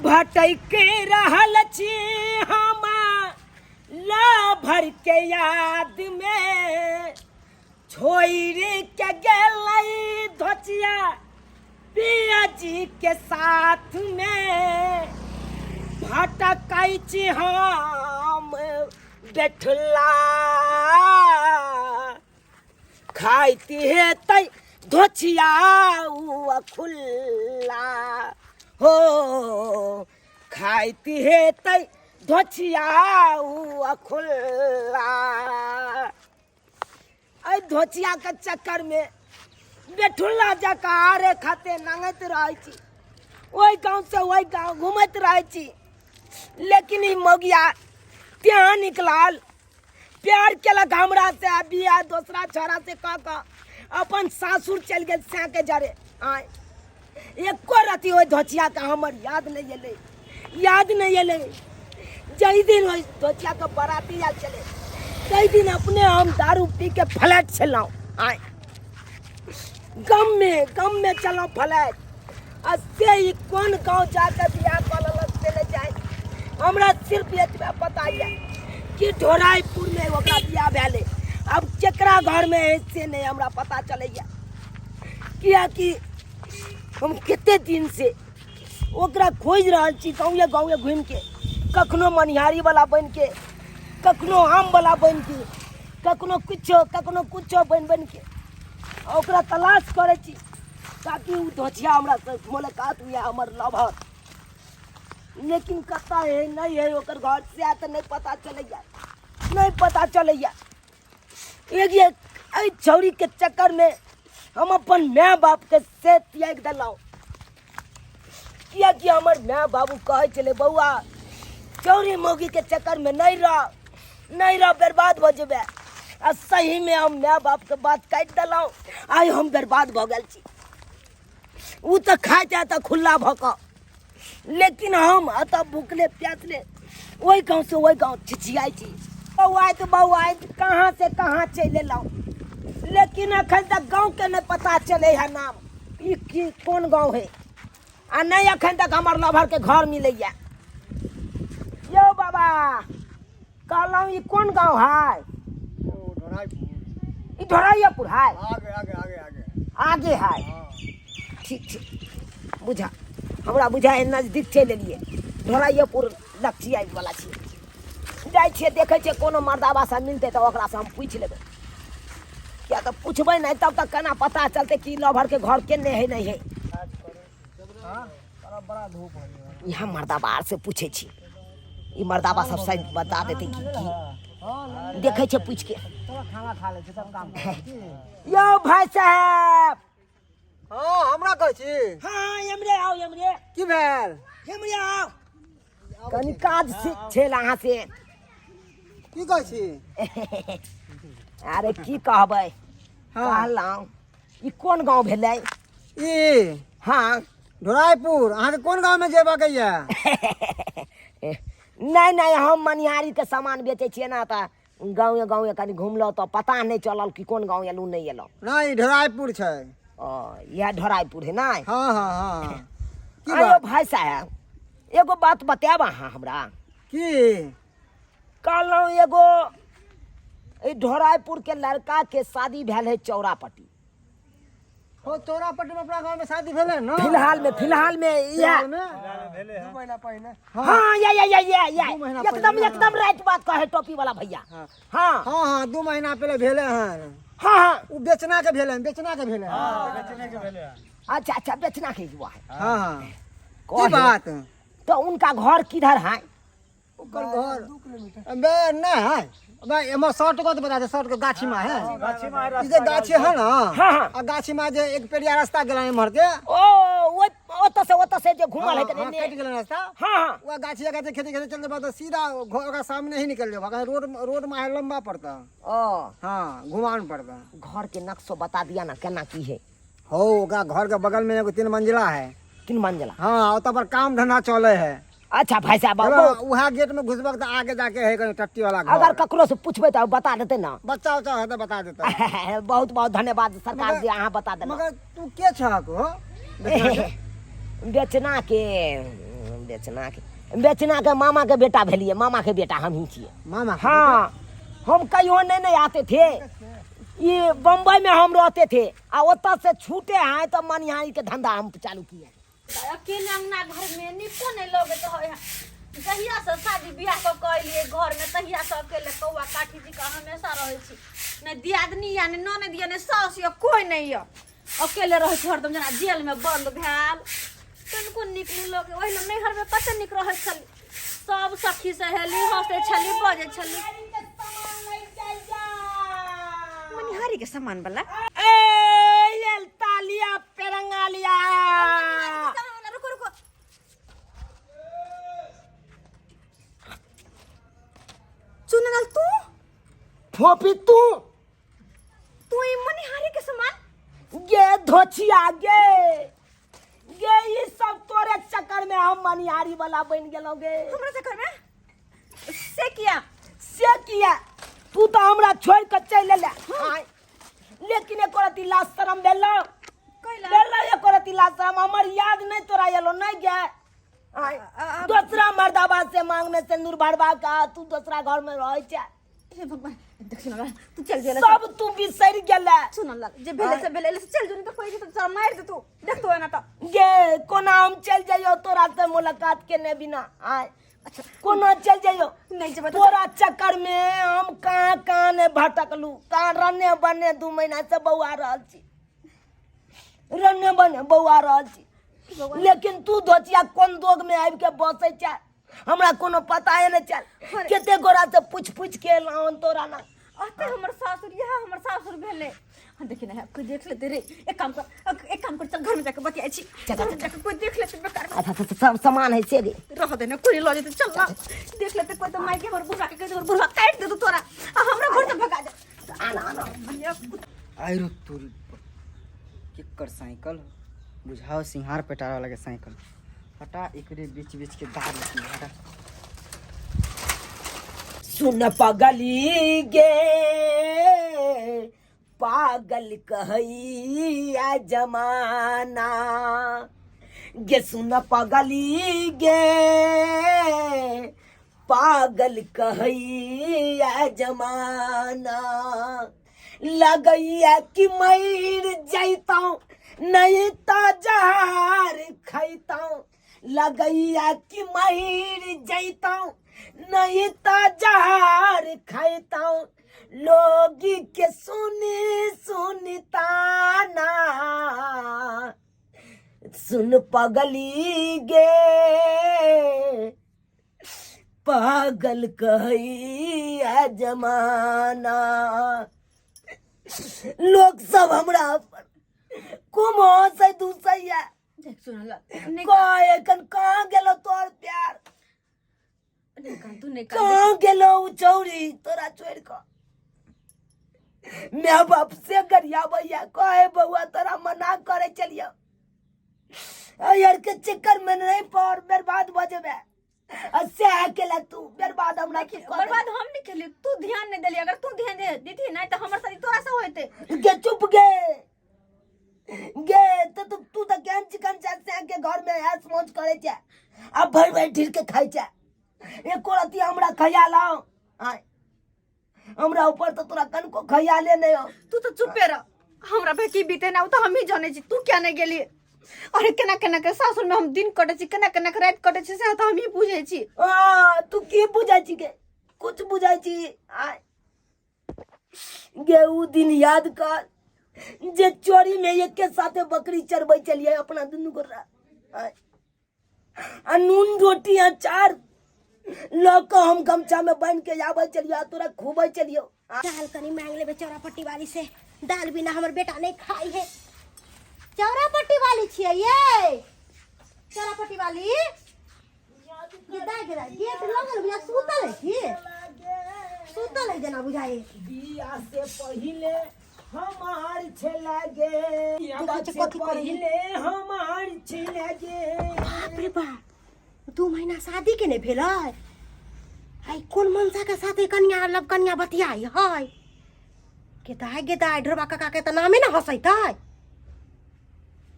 भटक रहल छी हम लभर के याद में, छोड़ के गेलै धोचिया पिया जी के साथ में, भटकै छी हम बेठला, खाइती हेतै धोचिया उ खुल्ला हो, खाइती हेतै धोचिया उ खुल्ला। एहि धोचिया के चक्कर में बेठुल्ला जकाँ आरे खाते नंगैत रहै छी, ओहि गाँव से ओहि गाँव घुमैत रहै छी, लेकिन ई मौगिया तेहन निकलल, प्यार केलक हमरा से आ बियाह दोसरा छोरा से कऽ कऽ अपन सासुर चलि गेल सैके जरे। आय एको रति ओहि धोचियाके हमर याद नहि एलै, याद नहि एलै। जाहि दिन ओहि धोचियाके बराती आयल छलै ताहि दिन अपने हम दारू पी के फ्लैट छलहुँ। आय गममे गममे चलहुँ फ्लैट, आ से ई कोन गाँव जाके बियाह कऽ लेलक से नहि जानि। हमरा सिर्फ एतबे पता यऽ कि ढोराइपुरमे ओकरा बियाह भेलै, आब केकरा घरमे है से नहि हमरा पता चलैए, किएकि हम कते दिनसँ ओकरा खोजि रहल छी गाँवे गाँवे घुमिके, कखनो मनिहारीवला बनिके, कखनो आमवला बनिके, कखनो किछो कखनो किछो बनि बनिके ओकरा तलाश करै छी, ताकि ओ धोछिया हमरा से मुलाकात हुए, हमर लभर। लेकिन कतऽ है नहीं है ओकर घर से तऽ नहीं पता चलैया, नहीं पता चलैया। एक एक एहि छौड़ीके चक्करमे हम अपन माय बापके से त्यागि देलहुँ, किएकि हमर माय बाबू कहै छलै बौआ चौरी मौगीके चक्करमे नहि रह, नहि रह, बर्बाद भऽ जेबै। आ सहीमे हम माय बापके बात काटि देलहुँ, आइ हम बर्बाद भऽ गेल छी। ओ तऽ खाइत हैत खुल्ला भऽ कऽ, लेकिन हम एतऽ भुखले प्यासले ओहि गाँवसँ ओहि गाँव छिछियाइ छी। बौआइत बौआइत कहाँ से कहाँ चलि एलहुँ, लेकिन एखन तक गाँवके नहि पता चलै है नाम, ई की कोन गाँव है, आ नहि एखन तक हमर लभरके घर मिलैया। यौ बाबा कहलहुँ ई कोन गाँव है? ओ ढोराईपुर। ई ढोराइएपुर है? आगे आगे आगे आगे आगे है। हाँ। ठीक ठीक, बुझा हमरा बुझा है नजदीक चलि एलियै, ढोराइएपुर लक्षिया वाला छियै। जाइ छियै देखै छियै कोनो मर्दाबा से मिलतै तऽ ओकरासँ हम पूछि लेबै, किया तऽ पुछबै नहि तब तक केना पता चलतै कि लभरके घर केने है नहि है। बड़ा धूप है यहाँ मर्दाबा आर से पूछै छी, ई मर्दाबा सब शायद बता देतै कि की देखै छै पूछि के। खाना खा लै छी तब काम करै छी। यौ भाई साहेब। हाँ हमरा कहै छी। हाँ एमरे आउ, एमरे। की भेल? एमरे आउ, कनि काज छल अहाँ से। की कहै छी? अरे की कहबै, हाँ। कहलहुँ ई कोन गाँव भेलै? ई हाँ ढोराईपुर। अहाँके कोन गाँवमे जेबाक यऽ? नहि नहि, हम मनिहारीके सामान बेचै छियै ने, तऽ गाँवे गाँवे कनि घुमलहुँ तऽ पता नहि चलल कि कोन गाँव एलहुँ नहि एलहुँ। नहि, ई ढोराईपुर छै। ओ इएह ढोराईपुर है नहि? हाँ हाँ हाँ। की आयो बात? भाई साहेब, एगो बात बतायब अहाँ हमरा? की? कहलहुँ एगो एहि ढोराईपुर के लड़का के शादी भेल है चौरापट्टी। हो चौरापट्टी में अपना गांव में शादी भेलै ने? फिलहाल में, फिलहाल में इएह फिलहाल में? दू महीना पहिने। हाँ, या या या या या दू महीना एकदम पहिले। एकदम राइट बात कहे टोपी वाला भैया। हाँ। हाँ। हाँ, हाँ, 2 महीना पहले भेलै हन। हाँ, हाँ। उ बेचना के भेलै हन, बेचना के भेलै हन। हाँ, बेचने के भेलै हन। अच्छा अच्छा, बेचना के युवा है। हाँ, हाँ। की कहे। बात? तो उनका घर किधर है? ओकर घर 2 किलोमीटर। बे नहीं है। बे एमे शॉर्ट को तो बता दे, शॉर्ट को गाछी में है। गाछी में है ई जे गाछी है ना, हाँ, हाँ। आ गाछी में जे एक पेड़िया रास्ता गेल एम्हर के। ओ, ओइ, ओतऽ से, ओतऽ से जे घुमल है हाँ, कने। कटि गेल रास्ता। हाँ, हाँ। वह गाछी गाछी खेती खेती चलते बाद सीधा घर ओकरा सामने ही निकल जाओ। अगर रोड में है लंबा पड़ता। ओ। हाँ, घुमान पड़ता। घर के नक्शो बता दिया ना केना की है। हो, ओकरा घर के बगल में एगो 3 मंजिला है। 3 मंजिला? हाँ, ओतऽ पर काम धंधा चले है। अच्छा भाई साहब, चलो, बहुत- उहा गेट में घुसबक तऽ आगे जाके है कहीं टट्टी वाला घर। अगर ककरो से पूछबै तऽ बता देतै ना। बच्चा उच्चा है तऽ बता देतै। बहुत बहुत धन्यवाद सरकार जी, अहाँ बता देलहुँ। मगर तू के छहक हो? बेचना के, बेचना के बेचना के मामा के बेटा भेलिए, मामा के बेटा हम ही छिए। मामा के? हाँ, हम कहियो नहीं नहीं आते थे, ये बम्बई में हम रहते थे आ ओतऽ से छूटे हैं तो मनिहारी के धंधा हम चालू किए। अकेले अंगना घर में नीको नहीं लगैत है। जहिया से शादी बियाह कऽ के अयलियै घर में तहिया से अकेले कौआ काठी जी का हमेशा रहै छी। नहि दियादनी या नहि ननद या नहि साउस या कोई नहि यऽ, अकेले रहै छी हरदम जेना जेल में बंद भेल। तनिको नीक नहि लगै। ओहि लए नैहर में कते नीक रहै छली, सब सखी सहेली हंसै छली बजै छली। मनिहारी के सामान वाला ए ये तालिया पेरंगा लिया। सामान वाला, रुको रुको चुनल तू फोपी तू तू ई मनिहारी के सामान गे धोछिया गे गे ई सब तोरे चक्कर में हम मनिहारी वाला बन गेलौं गे। हमरा चक्कर में से किया? से किया? तू तो हमरा छोड़ के चल एले। आय, लेकिन एको रति लाज शरम भेलौ? कैला? भेलौ एको रति लाज शरम? हमर याद नहीं तोरा एलो नहीं गे? आय, दोसरा मर्दाबा से मांग में सिंदूर भरवा का तू दोसरा घर में रह छै। हे भगवान, देख सुन तू चल जेला सब तू बिसरि गेले। सुन लाल, जे भेले से भेले, से चल जो, नहीं तो कोई तो तोरा मार दे। तू देख तो ना तो गे कोना हम चल जाइयो तोरा से मुलाकात केने बिना? आय, अच्छा कोना चल जाइयो? नहीं जेबै तो तोरा चक्कर में हम कहाँ कहाँ ने भटकलू, कहाँ रने बने 2 महीना से बौआ रहल छी, रने बने बौआ रहल छी, लेकिन तू धोचिया कोन दोग में आबि के बसै छै हमरा कोनो पता नहीं चल। अरे। कते गोरा से पूछ पूछ के एलहुँ तोरा ना। अते हमर सासुर, यह हमर सासुर भेले। हाँ, देखी ना कोई देख लेते रे। एक काम कर, एक काम कर, चल घर में जाके बतियाई छी। चल, घर में जाके कोई देख लेते बेकार में। अच्छा, अच्छा, सब सामान है से गे। रह दे ना, कोई लऽ जेतै, चल ना। देख लेते कोई तो माइके हमर बुढ़वा के कहि दे, हमर बुढ़वा काटि देतौ तोरा आ हमरा घर से भगा दे। आना आना। भैया। आइरो तोरी केकर साइकिल बुझाओ, सिंहार पेटारा वाला के साइकिल। हटा एकरे बीच बीच के दार निकली, हटा। सुन पगली गे पागल कहैया जमाना गे, सुन पगली गे पागल कहैया जमाना, लगैया कि मर जैतौं नहीं तो जहर खैतौं, लगैया कि मर जैतौं नहीं तो जहर खैतौं, लोगी के सुनी सुनी ताना, सुन पगली गे पागल कहैया जमाना। लोग सब हमरा पर कुम हंसै दूसैया। देख सुन ला, नहीं कहे एखन कहाँ गेलो तोहर प्यार? नहीं कान, तू नहीं कान। कहाँ गेलो उ चौरी तोरा छोड़ कऽ? माय बाप से गरियाबैया, कहे बौआ तोरा मना करे चलियो यार के चक्कर में नहीं पड़, बर्बाद भऽ जेबे। आ से अकेला तू बर्बाद हमरा की कऽ बर्बाद हम नहीं खेली, तू ध्यान नहीं देली। अगर तू ध्यान दे देती नहीं तो हमर शादी तोरा से होते। गे चुप गे गे, तो तू तू तो केहन चिकन छै से के घर में ऐश मौज करे छै आ भरि भरि ढीर के खाइ छै, एको रति हमरा खयाल आओ? आय, हमरा ऊपर तो तोरा कनको खयाले नहीं हो। तू तो चुपे रह, हमरा पे की बीते ना उ तो हम ही जाने छी। तू क्या नहीं गेली? अरे केना केना के सासुर में हम दिन कटे छी, केना केना के रात कटे छी, से तो हम ही बुझे छी। आ, तू की बुझै छी गे? कुछ बुझै छी? आय गे, उ दिन याद कर जे चोरी में एक के साथे बकरी चरबै चलिए अपना दुनू गोरा। आय, आ नून रोटी अचार लऽ कऽ हम गमछा में बान्हि के आबै चलियो आ तोरा खुबै चलियो। दाल कनी मांग लेबे चौरा पट्टी वाली से, दाल बिना हमर बेटा नहीं खाई है। चौरा पट्टी वाली छियै ये, चौरा पट्टी वाली ये दाय के दाय गेट लगल बुझा सुतल है की सुतल है जेना बुझाई। बिया से पहिले हमार छेला गे, बिया देखै छै से कथी करै है। पहिले हमार छेला गे। बाप रे बाप, 2 महीना शादी के नहीं भेलै, आई कोन मनसा के साथे कनिया लब कनिया बतियाई है के दाय गे दाय। ढोरबा काका के तऽ नामे ने हंसैतै।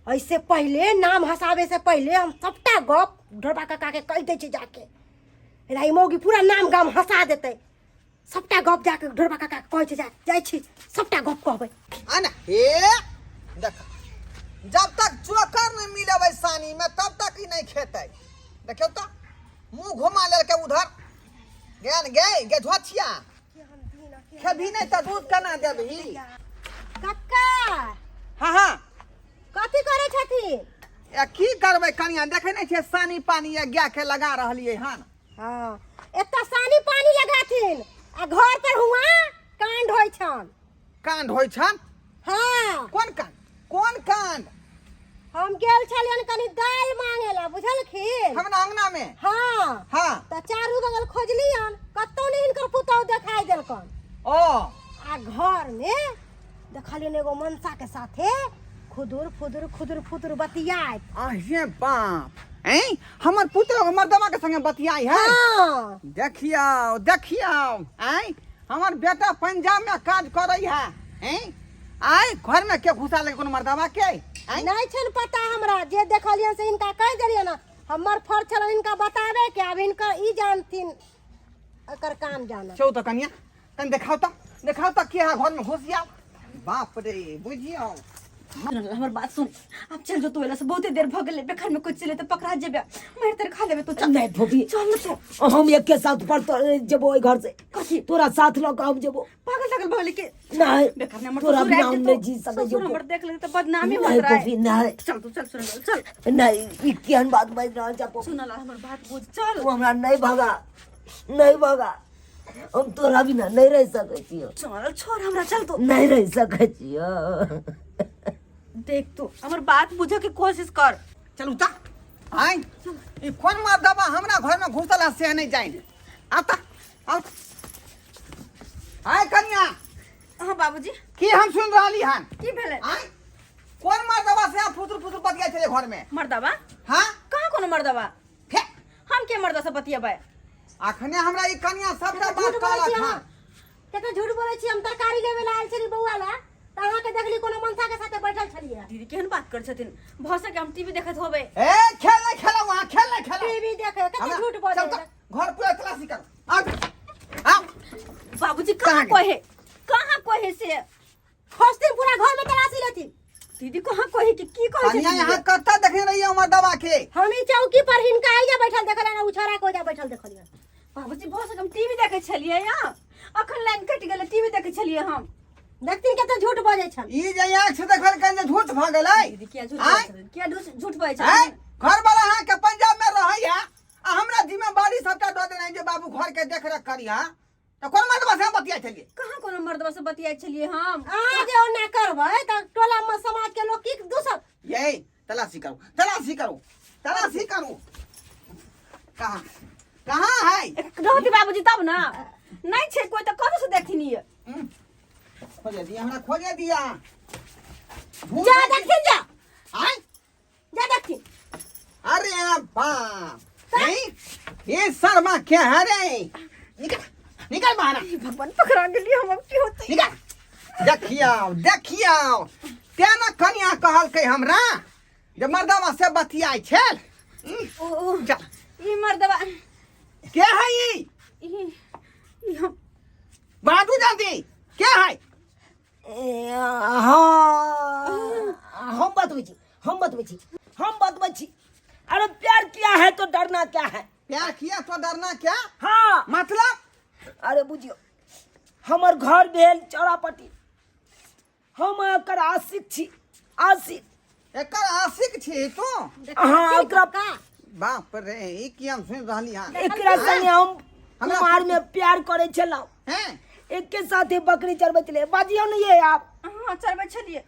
ऐसे पहिले नाम हंसाबे से पहिले हम सबटा गप ढोरबा काका के कहि दै छी जाके। एना ई मौगी पूरा नाम गाम हंसा देतै। सबटा गप जाके ढोरबा काका के कहै छै, जा जाइ छी सबटा गप कहबै। आना हे देख, जब तक चोकर नहीं मिलेबै सानी में तब तक ई नहीं खेतै। देखियौ तऽ मुंह घुमा लेलकै उधर। गेल गे गे झोछिया खेबही नहीं तऽ दूध केना देबही? कक्का। हाँ हाँ। कथी करै छथिन? ए की करबै कनिया, देखै नहीं छियै सानी पानी या गाय के लगा रहलियै हन। हाँ, एतऽ सानी पानी लगाथिन आ घर पर हुआ कांड होइ छन। कांड होइ छन? हाँ। कोन कांड? कोन कांड? हम गेल छलियन कनी दालि मांगे ला, बुझलखिन? हमरा अंगना में? हाँ। हाँ। तऽ चारू बगल खोजलियन, कतौ नहि हिनकर पुतहु देखाई देलकन। ओ। आ घर में देखलियन एगो मनसा के साथे खुदुर फुदुर खुदुर फुदुर बतियाइत। आहे बाप, ऐं हमर पुत्र मर्दवा के संगे बतियाई है? हाँ। देखियौ देखियौ, ऐं हमर बेटा पंजाब में काज करै है, ऐं आइ घर में के घुसा ले कोनो मर्दवा के? ऐं नहीं छन पता हमरा, जे देखलियन से हिनका कहि देलियन। हमर फर्ज छल हिनका बताबे के, आब हिनकर ई जानथिन एकर काम जानत। चौ तो कनिया कनि देखाउ त, देखाउ त के है घर में घुस जाओ। बाप रे बुझियौ। हमर बात सुन, अब चल जो तू एला से बहुते देर भ गेलै, बेखर में कुछ चले त पकड़ा जेबे, मार तर खा लेबे तू। चल। नहीं फूफी। चल न तू। हम एक के साथ पर तो जेबो ओइ घर से। कथी? तोरा साथ ल के हम जेबो। पागल लगल भगले के? नहीं। बेकार ने हमर तोरा ससुर बिना आबि हम जेतौ। नहीं जी सकै ससुर छियौ। हमर देख लेतै त बदनामी नहीं होत रहै। फूफी, नहीं। चल तू, चल सुन, चल। नहीं, ई केहन बात बाजि रहल छै फूफी? सुन ला हमर बात बुझ, चल। तू हमरा नहीं भगा, नहीं भगा, हम तोरा बिना नहीं रह सकै छियौ। चल छोड़ हमरा, चल तू। नहीं रह सकै छियौ। देख तू हमर बात बुझे के कोशिश कर। चलू ता आय, ई कोन मर्दबा हमरा घर में घुसल है से नहीं जाइन। आता आउ आय कन्या। हाँ बाबूजी। की हम सुन रहली हन? की भेलै? आय कोन मर्दबा से आप फुसुर फुसुर बतियाइ छलै घर में? मर्दबा? हाँ। कहाँ कोनो मर्दबा? फे। हम के मर्दा से बतियेबै? अखने हमरा ई कन्या सबटा झूठ बात बोलै कहलक छी हन। अहाँ। केतना झूठ बोलै छी। हम तरकारी लेबै ला आयल छली बौआ ला, तऽ अहाँके देखली कोनो मनसा के साथे बैठल छलियै। दीदी केहन बात करै छथिन, भऽ सके हम टीवी देखैत होबै। ए खेल नहीं खेला वहाँ, खेल नहीं खेला। टीवी देखे कते हमरा- झूठ बोलै। चल तऽ, घर पूरा तलाशी करू। आउ, आउ। बाबूजी कहाँ कहाँ कहे, कहाँ कहे से? खोजथिन पूरा घर में तलाशी लेथिन। दीदी कहाँ कहे कि की कहे कन्या छथिन? यहाँ कतऽ देखने रहियै हमर दवा के? हम ई चौकी पर हिनका आइया बैठल देखलियन, उ छोरा के ओइजा बैठल देखलियन। बाबूजी भऽ सके हम टीवी देखै छलियै यहाँ, अखन लाइन कटि गेलै, टीवी देखै छलियै हम। देखथिन कते झूठ बजै छन। ई जे आँख से देखल जे झूठ भऽ गेलै। दीदी किया झूठ आँय? बजै छथिन? किया झूठ बजै आँय? छथिन? घर वाला अहाँ के पंजाब में रहै है आ हमरा जिम्मेवारी सबटा दऽ देने जे बाबू घर के देख रेख करिहा, तऽ कोन मर्दबा से हम बतियाइ छलियै? कहाँ कोनो मर्दबा से बतियाइ छलियै हम? अहाँ जे ओना करबै तऽ टोला में समाज के लोग की दूसत? ये तलाशी करू, तलाशी करू, तलाशी करू। कहाँ कहाँ है? रहती बाबूजी तब ना, नहीं छै कोई तऽ कतऽ से देखथिन ई? खोजे दिया हमरा, खोजे दिया। जा देखथिन, जा। आय? जा देखथिन। अरे बाप, नहीं ये शर्मा क्या है रे? निकल निकल बाहर। हे भगवान पकड़ा गेलियै हम, अब की होतै? निकल। देखियौ देखियौ, तें ने कनिया कहलकै हमरा जे मर्दवा से बतियाइ छल। ओ, ओ, चल। ई मर्दवा के है ई? ई हम। बाजू जल्दी, के है? ए, हाँ, हम बतबै छी, हम बतबै छी, हम बतबै छी। अरे प्यार किया है तो डरना क्या है? प्यार किया तो डरना क्या? हाँ। मतलब? अरे बुझियौ, हमर घर भेल चौरापट्टी, हम एकर आशिक छी, आशिक। एकर आशिक छी तू? हाँ, ओकरा बाप रे, ई की हम सुनि रहली हन? एकरा संगे हम हमरा- कुमार में प्यार करे छलहुँ। हैं? एके साथे बकरी चरबै छलियै। बाजियौ ने ये आप। हाँ चरबै छलियै।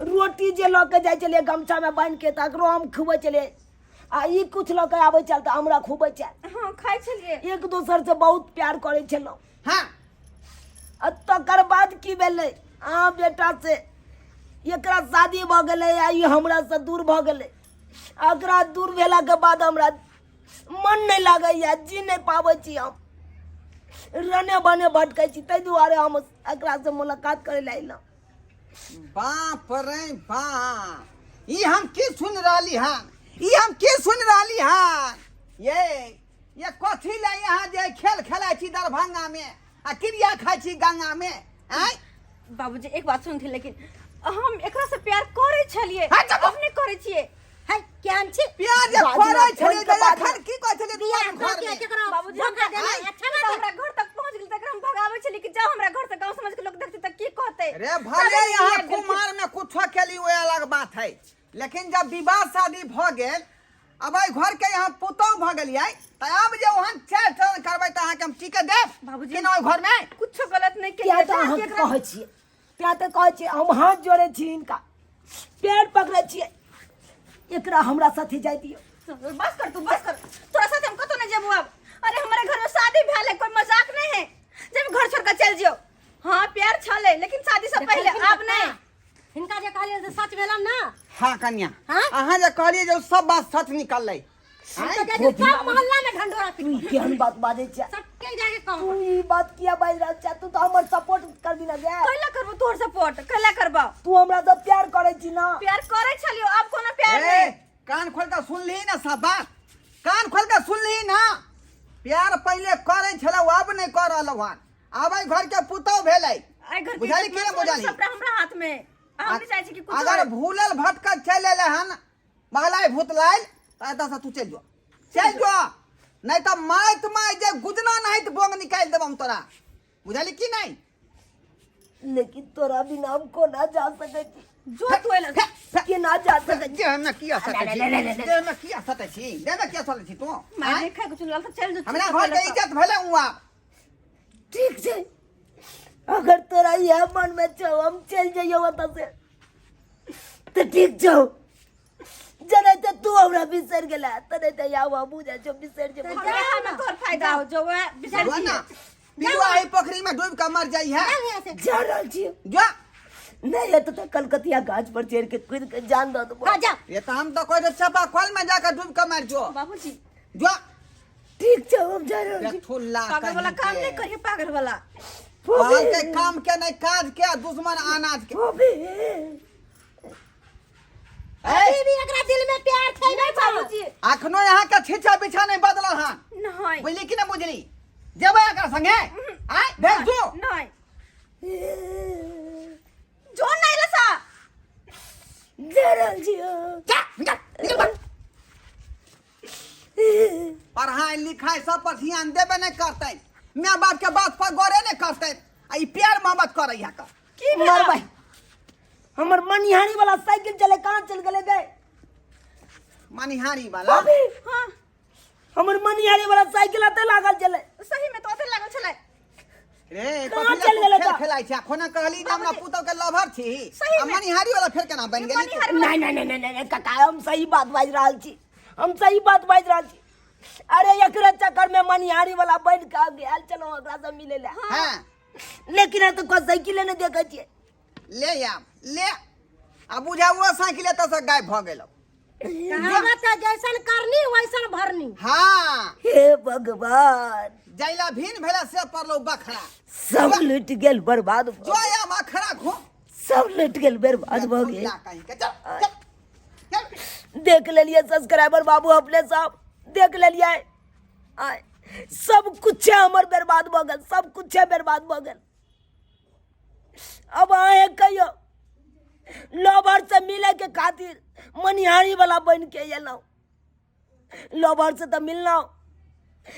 रोटी जे लऽ के जाइ छलियै गमछा में बान्हि के, तकरो हम खुबै छलियै, आ ई कुछ लऽ के आबै छल तऽ हमरा खुबै छल। हाँ खाइ छलियै। एक दोसर से बहुत प्यार करै छलहुँ। हाँ। आ तकर बाद की भेलै, अहाँ बेटा से एकरा शादी भऽ गेलै आ ई हमरा से दूर भऽ गेलै। एकरा दूर भेलाके बाद हमरा मन नहि लागैया, जी नहि पाबै छी, हम रने बने भटकै छी, ताहि दुआरे हम एकरा से मुलाकात करै लए अयलहुँ। बाप रे बाप, ई हम की सुन रहली हन, ई हम की सुन रहली हन? ये कथी ले यहाँ जे खेल खेलाइ छी दरभंगा में आ क्रिया खाइ छी गंगा में? आँय बाबूजी एक बात सुनथिन, लेकिन हम एकरा से प्यार करै छलियै, हाँ, चुप। अब नहि करै छियै। है केहन छी? प्यार जे बाजू करै ना, छलियै फोन के तऽ बाजू। एखन की कहै छलियै बियाह दुआर कऽ घर के में? केकरो बाबूजी धोखा हमरा देनाइ आँय? अच्छा तऽ बात है? हमरा घर तक पहुंच गेल, तकरा हम भगाबै छलियै कि जाओ हमरा घर से, गांव समाज के लोग देखते तऽ की कहते? रे भले तबे यहाँ बियाह गेलखिन। कुमार में कुछो केली वो अलग बात है, लेकिन जब विवाह शादी भ गेल, अब एहि घर के यहाँ पुतहु भ गेलियै, तऽ आब जे ओहन चारि चरण करबै तऽ अहाँके हम टीके देब? बाबूजी। कि ना ओहि घर में कुछो गलत नहीं किया केलियै। तऽ अहाँके एकरा कहै छियै, किया तऽ कहै छियै, हम हाथ जोड़ै छी, हिनका पैर पकड़ै छियै, एकरा हमरा साथे जाय दियौ। बस कर तू, बस कर, तोरा साथ हम कतौ नहीं जेबो अब। अरे हमारे घर में शादी भेल है, कोई मजाक नहीं है जब घर छोड़ कर चल जियो। हाँ प्यार छले, लेकिन शादी से पहले, देखलखिन अब पप्पा, नहीं। हिनका जे कहलियै से सच भेलन ना? हाँ कन्या। हाँ? अहाँ जे कहलियै जे सब बात सच निकललै। हम तऽ जाइ छी सब मोहल्ला में ढंढोरा तू पीटबै। ई केहन बात बाजै छै? सबके जाके कहब। तू ई बात किया बाजि रहल छै? तू तऽ हमर सपोर्ट करबी ना गे। कैला करबो तोहर सपोर्ट, कैला करबो? तू हमरा से प्यार करै छी ना? प्यार करे छलियो, अब कोनो प्यार ए, नहीं। कान खोल के सुन ली ना सब बात, कान खोल के सुन ली ना। प्यार पहले करै छलौ, अब नहीं कर रहलौ हन। आब एहि घर के पुतहु भेलै। आई घर के बुझाली इज्जत कि नहि मान बुझाली? सबटा हमरा हाथ में। हम नहीं चाहे छी कि कुछ अगर भूलल भटकल चलि एलै हन बहलाइ भुतलाइल तऽ एतऽसँ तू चलि जो, चलि जो, नहि तऽ माइत माइ जे गुजना नहि तऽ बोंग निकालि देब हम तोरा। बुझली कि नहि? लेकिन तोरा बिना हम कोना जा सकै छी? जो तू एला केना जा सकै छी? देहमे किया सटै छी? देहमे किया सटै छी? देहमे किया सटै छी तू? मार नहीं खाए कुछ लाल तऽ चल जो। हमरा घर के इज्जत भेलै उहाँ। ठीक छै, अगर तोरा इएह मन में छौ हम चलि जइयौ ओतऽ से तऽ ठीक छौ। जनै तऽ तू हमरा बिसरि गेला तनै तऽ आब हमहूँ जाइ छौ बिसरि जेबौ। हमरा में तोहर फायदा हो जो वह बिसर जो ना पिलुआ एहि पोखरी में डूबि कऽ मर जाइ है। जाउ यहाँ से। जा रहल छियै। जो। नहि हेतौ तऽ कलकतिया गाछ पर चढ़ि के कूदि के जान दऽ देबौ। हाँ जाओ। ये तऽ हम तऽ कहै छियौ चापा कल में जाके डूबि कऽ मरि जो। बाबूजी। जो। ठीक छै, हम जा रहल छी। ठुल्ला पागल वाला काम नहीं करिए, पागल वाला। के काम के नहीं काज के दुश्मन अनाज के। फूफी। अभी भी एकरा दिल में प्यार छै नहीं बाबूजी। अखनो यहाँ के छिछा बिछा नहीं बदलल हन। नहीं। बुझली कि ना बुझली? जेबै एकरा संगे? आय भेज दू। नहीं जो नहीं लसा। जा रहल छी हम। जा निकल निकल बाहर। पढ़ाई लिखाई सब पर ध्यान देबे नहीं करते, माय बाप के बात पर गौरे नहीं करते, आ ई प्यार मोहब्बत करे यहाँ का। की भेल? मरबै हमर मनिहारी वाला साइकिल चले कहाँ चल गेलै गए? मनिहारी वाला? भाभी। हाँ। हमर मनिहारी वाला साइकिल अते लागल चले। सही में तो अते लागल छलै। रे कहाँ कथी चल गेलै खेल तऽ? खेलाइ छै? खोना कहली जे हमरा पुतहु के लवर छी, सही आ में। मनिहारी वाला फेर केना बनि गेली तू? मनिहारी नहीं नहीं नहीं नहीं नहीं काका, हम सही बात बाजि रहल छी, हम सही बात बाजि रहल छी। अरे एकरे चक्कर में मनिहारी वाला बनि के गेल चलो ओकरा से मिले ले। हाँ। लेकिन तो कोई साइकिल नहीं देखै छियै। ले आब ले आ बुझा वो साइकिल एतऽ से गायब भऽ गेल। कहावत है जैसन करनी वैसन भरनी। हाँ। हे भगवान। जैला भीन भेला से पड़लो बखरा। सब लुटि गेल, बर्बाद भऽ जो गेल। आब अखरा घूम। सब लुटि गेल, बर्बाद भऽ गेल। कहीं के चल चल चल। देख लेलियै सब्सक्राइबर बाबू, अपने सब देख लेलियै। आय सब कुछ हमर बर्बाद भऽ गेल, सब कुछ बर्बाद भऽ गेल। अब अहें कहियो लवर से मिले के खातिर मनिहारी वाला बन के एलहुँ, लवर से तऽ मिललहुँ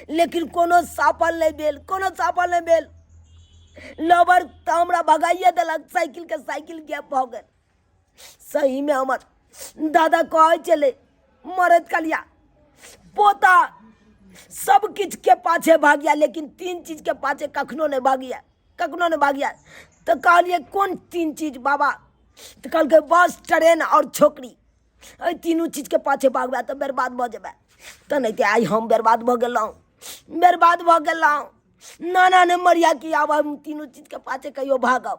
लेकिन कोनो सफल नहि भेल, कोनो सफल नहि भेल। लवर तऽ हमरा भगाइए देलक, साइकिल के साइकिल गैप भऽ गेल। सहीमे हमर दादा कहै छलै मरैत कलिया पोता सब किछु के पाछे भागिया, लेकिन तीन चीज के पाछे कखनो नहि भागिया, कखनो नहि भागिया। तऽ कहलियै कोन तीन चीज बाबा? तऽ कहलकै बस, ट्रेन आओर छोकरी, एहि तीनू चीजके पाछे भागबै तऽ बर्बाद भऽ जेबै। तऽ नहि तऽ आइ हम बर्बाद भऽ गेलहुँ, बर्बाद भऽ गेलहुँ। नाना ने मरिया कि आब हम तीनू चीजके पाछे कहियो भागब।